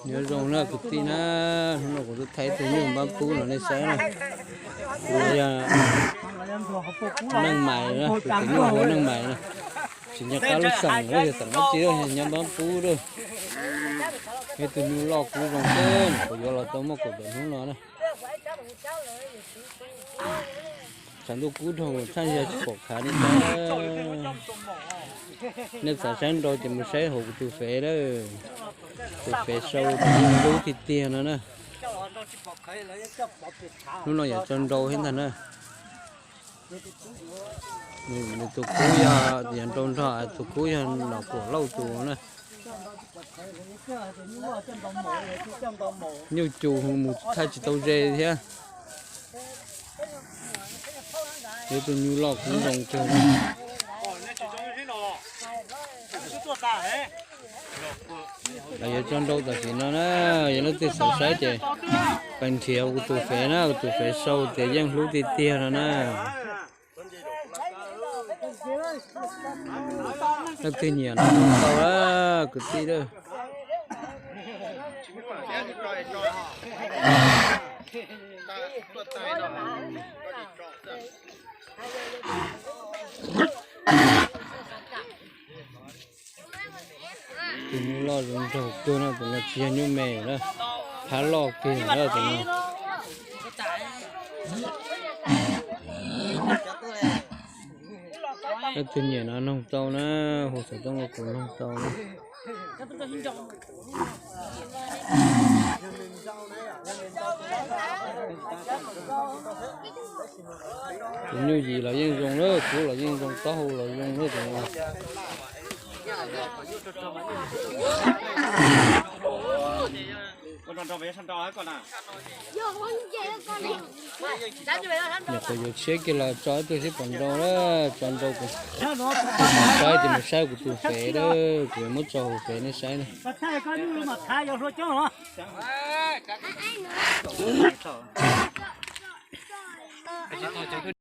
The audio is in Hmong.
Nyob zoo na kwv tij na, hnub no kuv tuaj thaij tus nyuj npab pub no nej saib na. Tus no yog neeg mais na, tus nyuj hu neeg mais na. Tsis nco qab lub xeem, yog xeem dab tsi, nyob npab pub lawm. Yog tus nyuj loj kub zoo xwb, kuv yuav los tau muaj kaum tawm hnub no na. Tshav ntuj kub dhau tshaj yog tsis pom khav li ntag. Nej xav saib nrau ces mus saib hauv kuv tus fev lawm. Tus fev sau tus yeej hlub tiag tiag no na. Hnub no yuav tso nrau thiab ntag na. Nws tus kub yog, yuav nrau nrog tus kub yog Nom Pluam Lauj tus na. Nyuj cus mus thaij tsis tau ze thiab. Yuav tus nyuj loj kub zoo kawg. Lawv yuav tso nrau tam sim no na, yog leej twg xav saib ces pab nrhiav kuv tus fev na, kuv tus fev sau tias yeej hlub tiag tiag no na. Leej twg nyiam no tau lawm kwv tij lawm. Tus nyuj loj zoo nraug kawg no, tus no tsis yog nyuj me na, phab loj kiag na tus no. Leej twg nyiam no noog tau na, hu xov tooj los kuv noog tau na. Tus nyuj yim los yeej zoo lawm, kub los yeej zoo, taub hau los zoo lawm tus no. Nyuam qhuav yuav tshiab kiag los tso ib tug sib pom nrau na, tso nrau kuv saib ces mus saib kuv tus fev na, kuv yuav muab tso hauv fev nej saib na.